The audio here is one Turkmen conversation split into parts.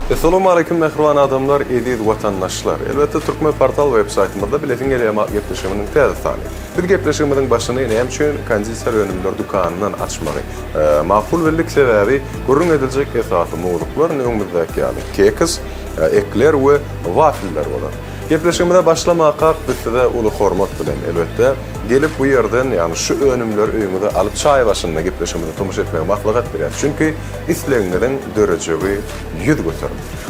Essalawmaleýkim mähriban adamlar, eziz watandaşlar! Elbetde Türkmen Portal web saýtymyzda Bilesiň gelýär atly gepleşigimiziň täze sany. Biz gepleşigimiziň başyny näme üçin konditer önümleri dükanyndan açmagy makul bildik, sebäbi gürrüň ediljek esasy mowzuklar indi öňümizdäki ýaly keks, ekler we wafller bolar. Gepleşigimize başlamakak biz size uly hormat bilen, elbetde, gelip bu ýerden, ýagny şu önümleri öýüňize alyp çaý başynda gepleşigimize tomaşa etmegi maslahat berýäris. Çünki islegiňiziň dörejegi 100%.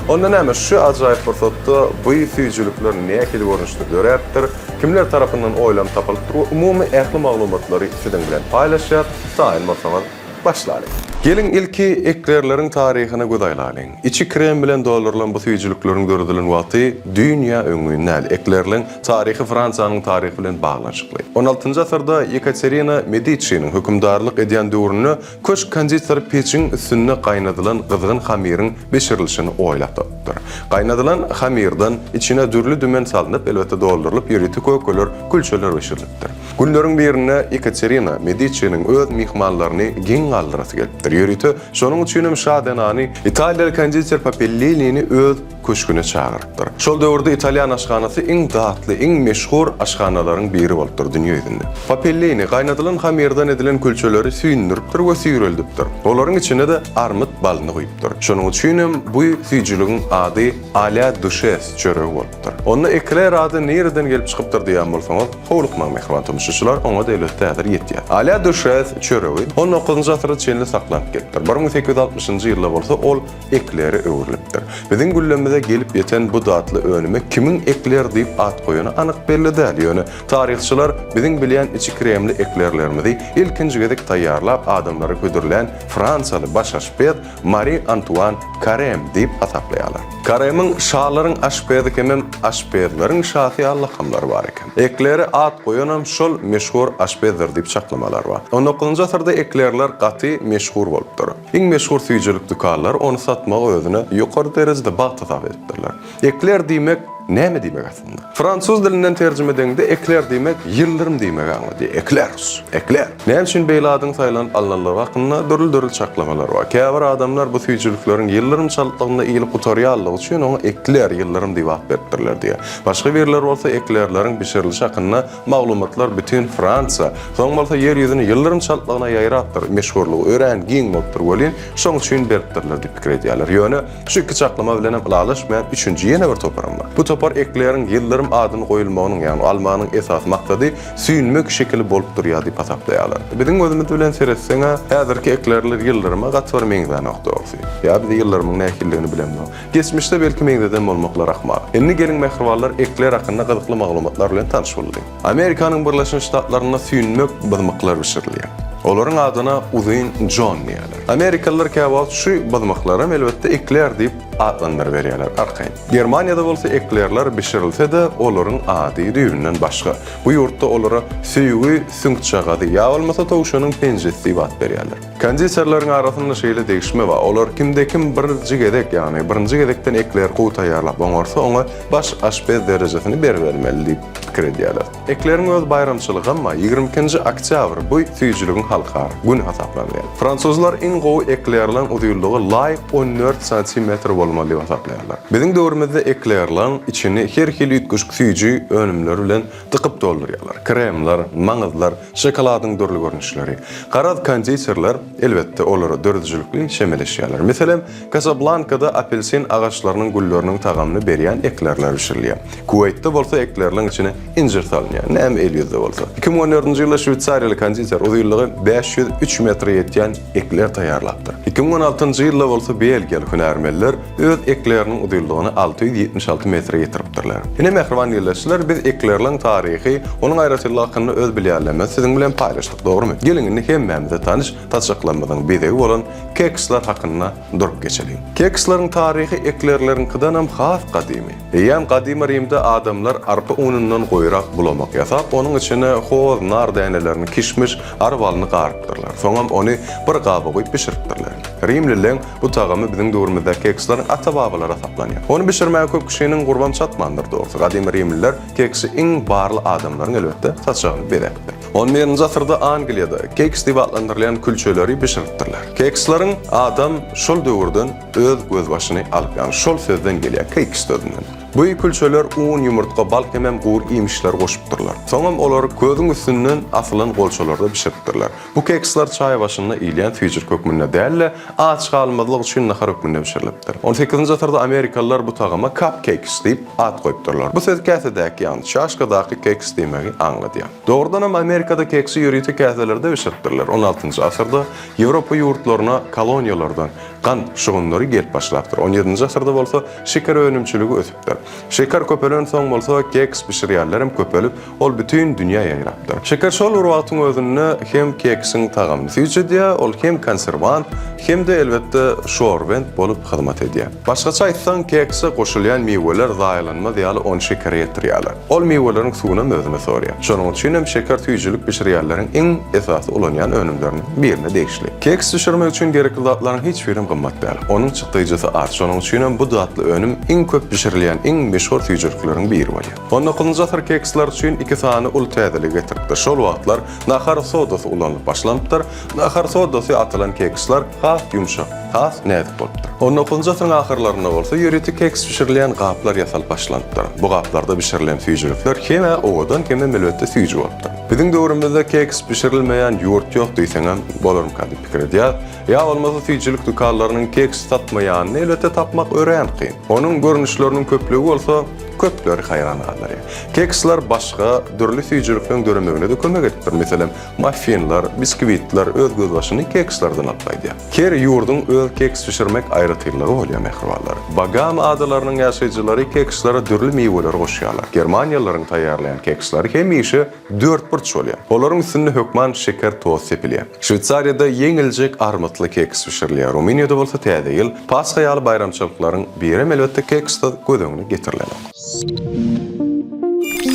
Onda näme, şu ajaýyp pursatda bu süýjülikler nähili görnüşde döräpdir, kimler tarapyndan oýlanyp tapylypdyr we umumy ähli maglumatlary siziň bilen paýlaşýas, taýyn bolsaňyz başlalyň. Geliň ilki eklerleriň taryhyna göz aýlalyň. Içi krem bilen doldurylan bu süýjülikleriň döredilen wagty düýn ýa öňňin däl. Eklerleň taryhy Fransiýanyň taryhy bilen baglanyşykly. On altynjy asyrda Ýekaterina Mediçiniň hökümdarlyk edýän döwründe Köşk konditeri pejiň üstünde gaýnadylan gyzgyn hamyryň bişirilişini oýlap tapypdyr. Gaýnadylan hamyrdan içine dürli-dümen salnyp, elbetde doldurylyp, ýörite kökeler, külçeler bişirilipdir. Günleriň birinde Ýekaterina Mediçiniň öz myhmanlaryny geň galdyrasy gelipdir. Ýörite şonuň üçinem şa zenany italiýaly konditer Papellinini öz köşgüne çagyrypdyr. Şol döwürde italýan aşhanasy iň datly, iň meşhur aşhanalaryň biri bolupdyr dünýe ýüzünde. Papellini gaýnadylan hamyrdan edilen külçeleri süýndüripdir we süýreldipdir. Olaryň içine-de armyt balyny guýupdyr. Şonuň üçinem bu süýjüligiň ady a-lä duşes çöregi bolupdyr. Onda ekler ady nireden gelip çykypdyr diýýän bolsaňyz, howlukmaň mähriban tomaşaçylar, oňa-da elbetde häzir ýetýär. A-lä duşes çöregi on dokuzynjy asyra çenli saklanyp gelipdir. 1860-njy ýylda bolsa ol eklere öwrülipdir. Biziň güllemize gelip ýeten bu datly önüme kimiň ekler diýip at goýany anyk belli däl, ýöne taryhçylar biziň bilýän içi kremli eklerlerimizi ilkinji gezek taýýarlap adamlara hödürlän fransiýaly baş aşpez Mari Antuan Karem diýip hasaplaýarlar. Karemiň şalaryň aşpezi hemem aşpezleriň şasy ýaly lakamlary bar eken. Eklere at goýanam şol meşhur aşpezdir diýip çaklamalar bar. On dokuzynjy asyrda eklerler gaty meşhur bolupdyr. Iň meşhur süýjülik dükanlary ony satmagy özüne ýokary derejede bagt hasap edipdirler. Ekler diýmek näme diýmek aslynda? Fransuz dilinden terjime edeňde ekler diýmek ýyldyrym diýmegi aňladýar. Eklerus, ekler. Näme üçin beýle adyň saýlanyp alnanlygy hakynda dürli-dürli çaklamalar bar. Käbir adamlar bu süýjülikleriň ýyldyrym çaltlygynda iýlip gutarýanlygy üçin oňa ekler, ýyldyrym diýip at beripdirler diýýär. Başga birleri bolsa eklerleriň bişirilişi hakynda Maglumatlar bütin Fransiýa, soň bolsa ýer ýüzüne ýyldyrym çaltlygyna ýaýrapdyr, meşhurlygy örän giň bolupdyr welin, şoň üçin beripdirler diýip pikir edýärler. Ýöne şu iki çaklama bilenem ylalaşmaýan üçünji ýene bir toparam bar. Bu topar ekleriň ýyldyrym adyny goýulmagynyň, ýagny almagynyň esasy maksady süýnmek şekili bolup durýar diýip hasaplaýarlar. Biziň gözümiz bilen seretseň-ä, häzirki eklerler ýyldyryma gaty bir meňzänok dogrusy. Ýa biz ýyldyrymyň nähilidigini bilemzok. Geçmişde belki meňzeden bolmaklary ahmal. Indi geliň mähribanlar ekler hakynda gyzykly maglumatlar bilen tanyş bolalyň. Amerikanyň Birleşen Ştatlarynda süýnmek byzmyklar bişirilýär. Olaryň adyna uzyn Jon diýýärler. Amerikalylar käwagt şu byzmyklaram elbetde ekler diýip atlandyryberýärler arkaýyn. Germaniýada bolsa eklerler bişirilse-de olaryň ady düýbünden başga. Bu ýurtda olara söýgi süňkjagazy ýa bolmasa towşanyň penjesi diýip at berýärler. Konditerleriň arasynda şeýle degişme bar, olar kimde-kim birinji gezek, ýagny birinji gezekden ekleri gowy taýýarlap oňarsa, oňa baş aşpez derejesini beribermeli diýip pikir edýärler. Ekleriň öz baýramçylygam bar, 22-nji oktýabr bu süýjüligiň halkara güni hasaplanylýar. Fransuzlar iň gowy eklerleň uzynlygy laýyk 14 santimetr bolmaly diýip hasaplaýarlar. Biziň döwrümizde eklerleň içini her hili üýtgeşik süýji önümler bilen dykyp doldurýarlar. Kremler, maňyzlar, şokoladyň dürli görnüşleri. Garaz, konditerler, elbetde, olara döredijilikli çemeleşýärler. Meselem, Kasablankada apelsin agaçlarynyň gülleriniň tagamyny berýän eklerler bişirilýär. Kuweýtde bolsa eklerleň içine injir salynýar. Näme el ýüzde bolsa. 2014-nji ýylda şweýsariýaly konditer uzynlygy 503 metre ýetýän ekler taýýarlapdyr. 2016-njy ýylda bolsa belgiýaly hünärmenler öz ekleriniň uzynlygyny 676 metre ýetiripdirler. Ine, mähriban ildeşler, biz eklerleň taryhy, onuň aýratynlygy hakynda öz bilýänlerimizi siziň bilen paýlaşdyk, dogrumy? Geliň, indi hemmämize tanyş saçaklarymyzyň bezegi bolan keksler hakynda durup geçeliň. Keksleriň taryhy eklerleriňkidenem has gadymy. Eýýäm gadymy Rimde adamlar arpa unundan goýrak bulamak ýasap, onuň içine hoz, nar dänelerini, kişmiş, ary balyny garypdyrlar. Soňam ony bir gaba guýup bişiripdirler. Rimlileň bu tagamy biziň döwrümizde keksleriň ata-babalary hasaplanýar. Ony bişirmäge köp kişiniň gurbam çatmandyr dogrusy. Gadymy rimliler keksi iň barly adamlaryň elbetde saçagyny bezäpdir. On birinji asyrda Angliýada keks diýip atlandyrylýan külçeleri bişiripdirler. Keksleriň adam şol döwürden öz gözbaşyny alyp, ýagny şol sözden gelýär, keks sözünden. Bu külçeler un, ýumurtga, bal hemem gury iýmişleri goşupdyrlar. Soňam olary közüň üstünden asylan golçalarda bişiripdirler. Bu keksler çaý başynda iýilýän süýjülik hökmünde däl-de, aç galmazlyk üçin nahar hökmünde bişirilipdir. On sekizinji asyrda amerikalylar bu tagama cupcakes diýip at goýupdyrlar. Bu söz käsedäki, ýagny çaşkadaky keks diýmegi aňladýar. Dogrudanam Amerikada keksi ýörite käselerde bişiripdirler. On altynjy asyrda Ýewropa ýurtlaryna koloniýalardan gant şugundyry gelip başlapdyr. On ýedinji asyrda bolsa şeker önümçiligi ösüpdir. Şeker köpelensoň bolsa keks bişirýänlerem köpelip, Ol bütin dünýä ýaýrapdyr. Şeker şol bir wagtyň özünde hem keksiň tagamyny süýjedýär, ol hem konserwant, hem-de, elbetde, şorbent bolup hyzmat edýär. Başgaça aýtsaň, kekse goşulýan miweler zaýalanmaz ýaly ony şekere ýetirýärler. Ol miweleriň suwunam özüne sorýar. Şonuň üçin hem şeker süýjülik bişirýänleriň iň esasy ulanýan önümleriniň birine degişli. Keks bişirmek üçin gerekli zatlaryň hiç birem gymmat däl. Onuň çykdaýjysy az. Şonuň üçin hem bu datly önüm iň köp bişirilýän iň meşhur süýjülikleriň biri bolýar. On dokuzynjy asyr keksler üçin iki sany uly täzeligi getiripdir. Şol wagtlar nahar sodasy ulanylyp başlanypdyr. Nahar sodasy atylan keksler has ýumşak, has näzik bolupdyr. On dokuzynjy asyryň ahyrlarynda bolsa ýörite keks bişirilýän gaplar ýasalyp başlanypdyr. Bu gaplarda bişirilen süýjülikler hem-ä owadan hemem elbetde süýji bolupdyr. Biziň döwrümizde keks bişirilmeýän ýurt ýok diýseňem bolarmyka diýip pikir edýäs. Ýa bolmasa süýjülik dükanlarynyň keks satmaýanyny elbetde tapmak örän kyn. Onuň görnüşleriniň köplügi bolsa köpleri haýran galdyrýar. Keksler başga dürli süýjülikleriň döremegine-de kömek edipdir. Meselem, maffinler, biskwitler öz gözbaşyny kekslerden alyp gaýdýar. Her ýurduň öz keks bişirmek aýratynlygy bolýar, mähribanlar. Bagama adalarynyň ýaşaýjylary kekslere dürli miweleri goşýarlar. Germaniýalylaryň taýýarlaýan keksleri hemişe dörtburç bolýar. Olaryň üstünde hökman şeker toz sepilýär. Şweýsariýada ýeňiljek armytly keks bişirilýär. Rumyniýada bolsa Täze ýyl, Pasha ýaly baýramçylyklaryň birem elbetde keksiz göz öňüne getirilenok.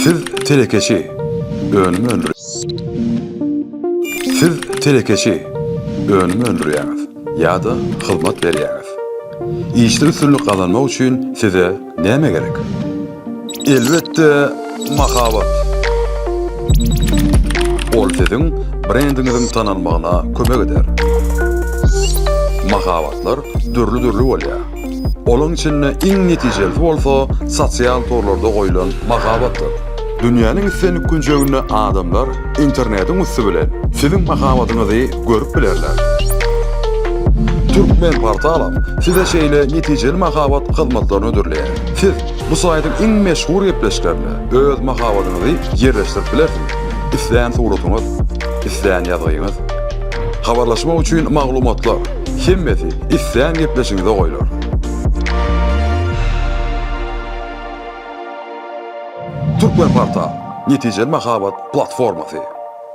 Siz telekeçi, önüm öndür Siz telekeçi, önüm öndürýäňiz ýa-da hyzmat berýäňiz. Işde üstünlik gazanmak üçin size näme gerek? Elbetde, mahabat. Ol siziň brendiňiziň tanalmagyna kömek eder. Mahabatlar dürli-dürli bolýar. Olaň içinde iň netijelisi bolsa sosial torlarda goýlan mahabatdyr. Dünýäniň islendik künjeginde adamlar internetiň üsti bilen siziň mahabatyňyzy görüp bilerler. Türkmenportalam size şeýle netijeli mahabat hyzmatlaryny hödürleýär. Siz bu saýtyň iň meşhur gepleşiklerinde öz mahabatyňyzy ýerleşdirip bilersiňiz. Islän suratyňyz, islän ýazgyňyz. Habarlaşmak üçin maglumatlar, hemmesi islän gepleşigiňize goýlar. Türkmenportal, netijeli mahabat platformasy.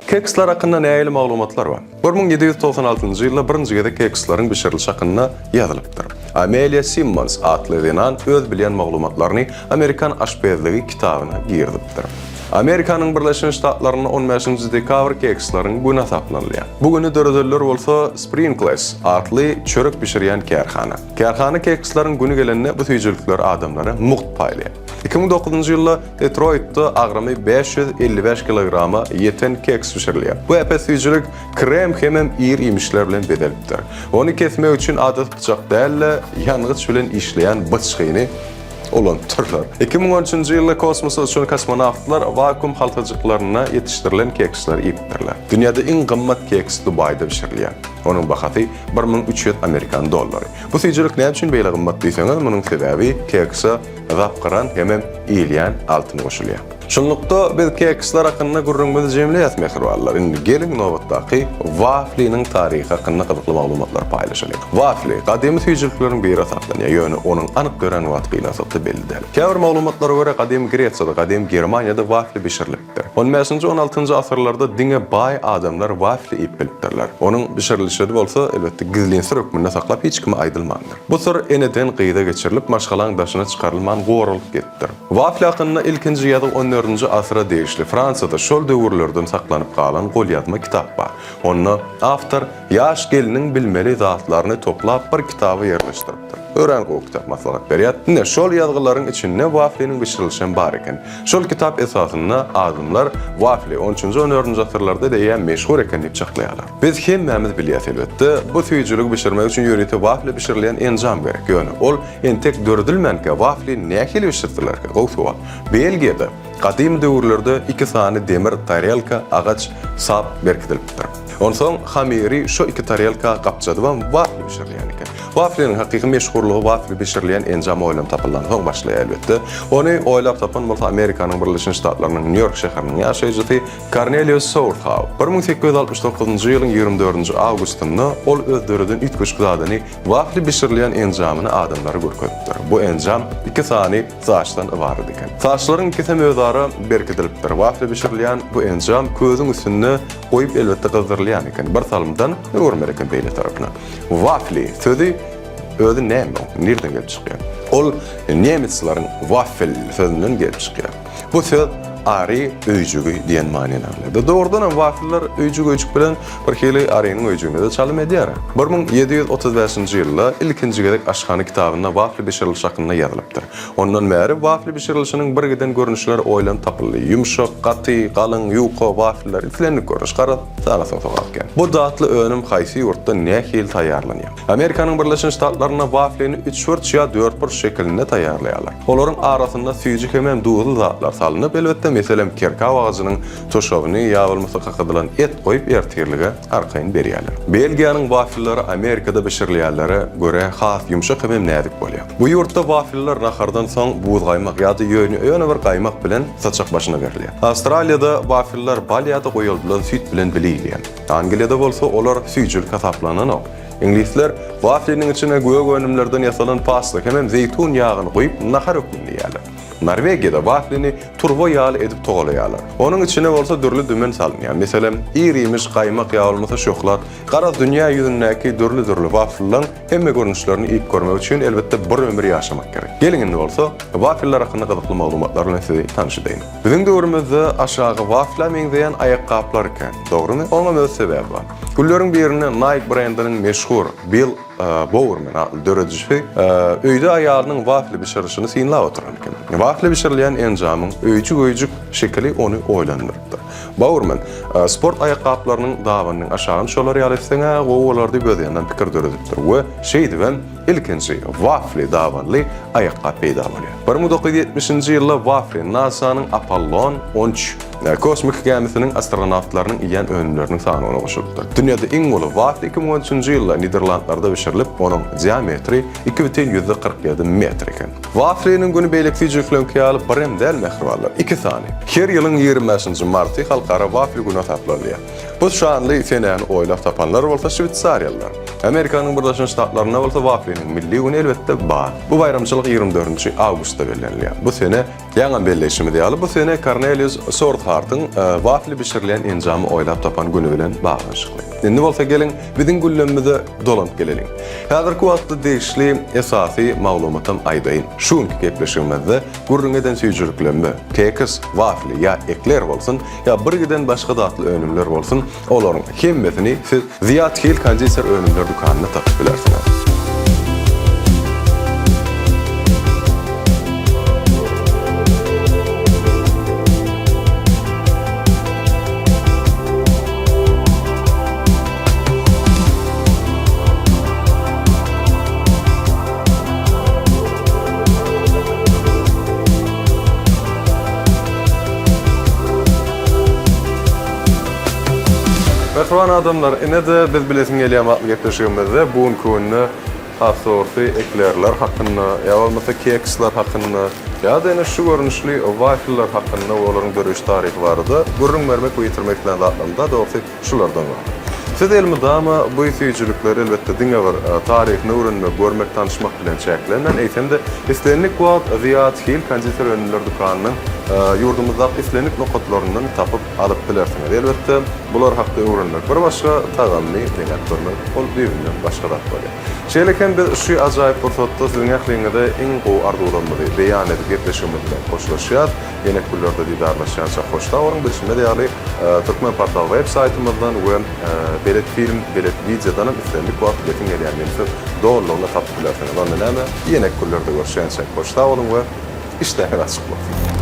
Keksler hakynda nähili maglumatlar bar? 1796-njy ýylda birinji gezek keksleriň bişirilişi hakynda ýazylypdyr. Ameliýa Simmons atly zenan öz bilýän maglumatlaryny Amerikan aşpezligi kitabyna girizipdir. Amerikanyň Birleşen Ştatlarynda on bäşinji dekabr keksleriň güni hasaplanylýar. Bu güni döredenler bolsa Sprinkles atly çörek bişirýän kärhana. Kärhana keksleriň güni gelende bu süýjülikleri adamlara mugt paýlaýar. 2009-njy ýylda Detroýtda agramy 555 kilograma ýeten keks bişirilýär. Bu äpet süýjülik krem hemem ir-iýmişler bilen bezelipdir. Ony kesmek üçin adaty pyçak däl-de, ýangyç bilen işleýän byçgyny ulanypdyrlar. 2013-nji ýylda kosmosa uçan kosmonawtlar wakuum haltajyklarynda ýetişdirilen keksleri iýipdirler. Dünýäde iň gymmat keks Dubaýda bişirilýär. Onuň bahasy 1300 amerikan dollary. Bu süýjülik näme üçin beýle gymmat diýseňiz, munuň sebäbi kekse zapgyran hemem iýilýän altyn goşulýar. Şunlukda biz keksler hakynda gürrüňimizi jemleýäs mähribanlar. Indi geliň nobatdaky wafliniň taryhy hakynda gyzykly maglumatlary paýlaşalyň. Wafli, gadymy süýjülikleriň biri hasaplanýar, ýöne onuň anyk dörän wagty gynansakda belli däl. Käbir maglumatlara görä gadymy Gresiýada, gadymy Germaniýada wafli bişirilipdir. On bäşinji, on altynjy asyrlarda diňe baý adamlar wafli iýip bilipdirler. Onuň bişirilişini bolsa, elbetde, gizlin syr hökmünde saklap hiç kime aýdylmandyr. Bu syr eneden gyza geçirilip, maşgalaň daşyna çykarylman goralyp gelipdir. Wafli hakynda ilkinji ýazgy on. dördünji asyra degişli Fransiýada şol döwürlerden saklanyp galan golýazma kitap bar. Onda awtor ýaş gelniň bilmeli zatlaryny toplap bir kitaba ýerleşdiripdir. Örän gowy kitap maslahat berýär. Ine, şol ýazgylaryň içinde wafliniň bişirilişem bar eken. Şol kitap esasynda alymlar wafli on üçünji, on dördünji asyrlarda eýýäm meşhur eken diýip çaklaýarlar. Biz hemmämiz bilýäs elbetde, bu süýjüligi bişirmek üçin ýörite wafli bişirilýän enjam gerek. Ýöne ol entek döredilmänkä wafli nähili bişirdilerkä? Gowy sowal. Belgiýada gadymy döwürlerde iki sany demir tarelka agaç sap berkidilipdir. Onsoň hamyry şo iki tarelka gapjadybam wafli bişirilýän eken. Wafliniň hakyky meşhurlygy wafli bişirilýän enjam oýlanyp tapylansoň başlaýar elbetde. Ony oýlap tapan bolsa Amerikanyň Birleşen Ştatlarynyň Nýu-Ýork şäheriniň ýaşaýjysy Kornelius Sourthau. 1869-njy ýylyň 24-nji awgustynda ol öz döreden üýtgeşik zadyny wafli bişirilýän enjamyny adamlara görkezipdir. Bu enjam iki sany saçdan ybarat eken. Saçlaryň ikisem özara berkidilipdir. Wafli bişirilýän bu enjam közüň üstünde goýup elbetde gyzdyrylýan eken. Bir salymdan öwürmeli eken beýle tarapyna. Wafli sözi özi näme ol? Nirden gelip çykýar? Ol nemesleriň waffel sözünden gelip çykýar. Bu söz ary öýjügi diýen manyny aňladýar. Dogrudanam wafllar öýjük-öýjük bilen bir hili arynyň öýjügine-de çalym edýär. 1735-nji ýylda ilkinji gezek aşhana kitabynda wafli bişirilişi hakynda ýazylypdyr. Ondan bäri wafli bişirilişiniň birgiden görnüşleri oýlanyp tapyldy. Ýumşak, gaty, galyň, ýuka wafllar, islendik görnüş, garaz, sanasaň sogap kän. Bu datly önüm haýsy ýurtda nähili taýýarlanýar? Amerikanyň Birleşen Ştatlarynda waflini üçburç ýa dörtburç şekilinde taýýarlaýarlar. Olaryň arasynda süýji hemem duzly zatlar salnyp, elbetde, meselem, kerkaw agajynyň toşabyny ýa bolmasa kakadylan et goýup ertirlige arkaýyn berýärler. Belgiýanyň waflleri Amerikada bişirilýänlere görä has ýumşak hemem näzik bolýar. Bu ýurtda wafllar nahardan soň buz gaýmak ýa-da ýöne bir gaýmak bilen saçak başyna berilýär. Awstraliýada wafllar bal ýa-da goýaldylan süýt bilen bile iýilýär. Angliýada bolsa olar süýjülik hasaplananok. Iňlisler wafliniň içine gök önümlerden ýasalan pasta hemem zeýtun ýagyny guýup nahar hökmünde iýýärler. Norwegiýada waflini turba ýaly edip togalaýarlar. Onuň içine bolsa dürli dümen salynýar. Meselem, ir-iýmiş, gaýmak ýa bolmasa şöhlat. Garaz dünýä ýüzündäki dürli-dürli wafllaň hemme görnüşlerini iýip görmek üçin elbetde bir ömür ýaşamak gerek. Geliň indi bolsa wafllar hakynda gyzykly maglumatlar bilen sizi tanyş edeýin. Biziň döwrümizde aşagy wafla meňzeýän aýakgaplar kän. Dogrymy? Oňam öz sebäbi bar. Günleriň birinde Nike brendiniň meşhur Bill Bowerman atly döredijisi öýde aýalynyň wafli bişirişini synlap oturan eken. Wafli bişirilýän enjamyň öýjük-öýjük şekili ony oýlandyrypdyr. Bowerman, Sport aýakgaplarynyň dabanynyň aşagyny şolar ýaly etseň-ä gowy bolar diýip öz ýanyndan pikir döredipdir we şeýdibem ilkinji wafli dabanly aýakgap peýda bolýar. 1970-nji ýylda wafli NASA-nyň Apollon 13 kosmiki gämisiniň astronawtlarynyň iýen önümleriniň sanawyna goşulypdyr. Dünýäde iň uly wafli 2013-nji ýylda Niderlandlarda bişirilip, onuň diametri 2,47 metr eken. Wafliniň güni beýleki süýjülikleriňki ýaly birem däl mähribanlar, iki sany. Her ýylyň 25-nji marty Halkara wafli güni hasaplanylýar. Bu şanly senäni oýlap tapanlar bolsa şweýsariýalylar. Amerikanyň Birleşen Ştatlarynda bolsa wafliniň milli güni elbetde bar. Bu baýramçylyk 24-nji awgustda bellenilýär. Bu sene, ýaňam belleýşimiz ýaly, bu sene Kornelius Sorthartyň wafli bişirilýän enjamy oýlap tapan güni bilen baglanyşykly. Indi bolsa geliň, biziň gündemimize dolanyp geleliň. Häzirki wagtda degişli esasy maglumatam aýdaýyn. Şu günki gepleşigimizde gürrüň eden süýjüliklerimiz, keks, wafli ýa ekler bolsun, ýa birgiden başga datly önümler bolsun, olaryň hemmesini siz Zyýat Hil konditer önümler dükanynda tapyp bilersiňiz. Mähriban adamlar, ine-de biz Bilesiň gelýän atly gepleşigimizde bu günki günde has dogrusy eklerler hakynda, ýa bolmasa keksler hakynda, ýa-da ine şu görnüşli wafllar hakynda we olaryň döreýiş taryhy barada gürrüň bermek we ýetirmek islän zatlarymyz dogrusy şulardan ybarat. Siz elmydama bu süýjülikleri elbetde diňe bir taryhyny öwrenmek, görmek, tanyşmak bilen çäklenmän, eýsem-de islendik wagt Zyýat Hil konditer önümler dükanynyň ýurdumyzdaky islendik nokatlaryndan tapyp alyp. bilersiňiz. Elbetde, bular hakda öwrenmek bir başga, tagamyny deňäp görmek ol düýbünden başga zat bolýar. Şeýle hem biz şu ajaýyp pursatda siziň ähliňize iň gowy arzuwlarymyzy beýan edip gepleşigimiz bilen hoşlaşýas. Ýene günlerde didarlaşýança hoş sag boluň. Bilşimiz ýaly, Türkmenportal web saýtymyzdan we Belet film, Belet wideodanam islendik wagt bilesiň gelýän ýene dolulygyna tapyp bilersiňiz. Onda näme, ýene günlerde görüşýänçä hoş sag boluň we işdäňiz açyk bolsun!